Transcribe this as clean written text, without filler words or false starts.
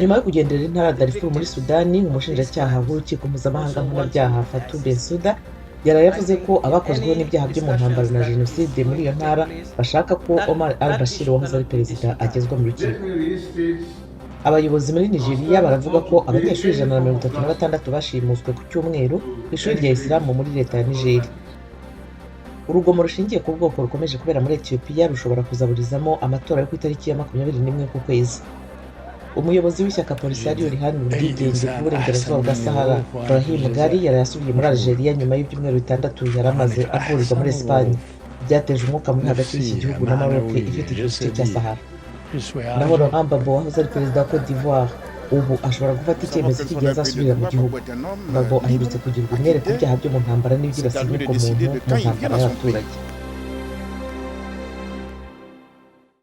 Nyuma yo kugenderera intara ya Darfur muri Sudani, umushinjacyaha w'Urukiko Mpuzamahanga Mpanabyaha, Fatou Bensouda, yaraye yavuze ko abakozweho n'ibyaha byo mu ntambara na jenoside muri iyo ntara bashaka ko Omar al Bashir wahoze ari perezida agezwa mu rukiko. Let me restate. Abayobozi muri Nigeria baravuga ko abanyeshuri 136 bashimuswe ku cyumweru ku ishuri rya Isilamu muri leta ya Niger. Urugomo rushingiye ku bwoko rukomeje kubera muri Etiyopiya rushobora kuzaburizamo amatora yo ku itariki ya 21 kwezi. Umuyobozi w'ishyaka Polisario riharanira ubwigenge bw'Uburengerazuba bwa Sahara, Brahim Ghali, yaraye asubiye muri Algeria nyuma y'ibyumweru 6 yari amaze avurirwa muri Espagne. Byateje umwuka mubi hagati y'iki gihugu na Maroc ifite igice cya Sahara. Naho Laurent Gbagbo wahoze ari perezida wa Cote d'Ivoire ubu ashobora gufata icyemezo cy'igihe azasubira mu gihugu. Gbagbo aherutse kugirwa umwere ku byaha byo mu ntambara n'ibyibasiye inyokomuntu mu ntambara y'abaturage.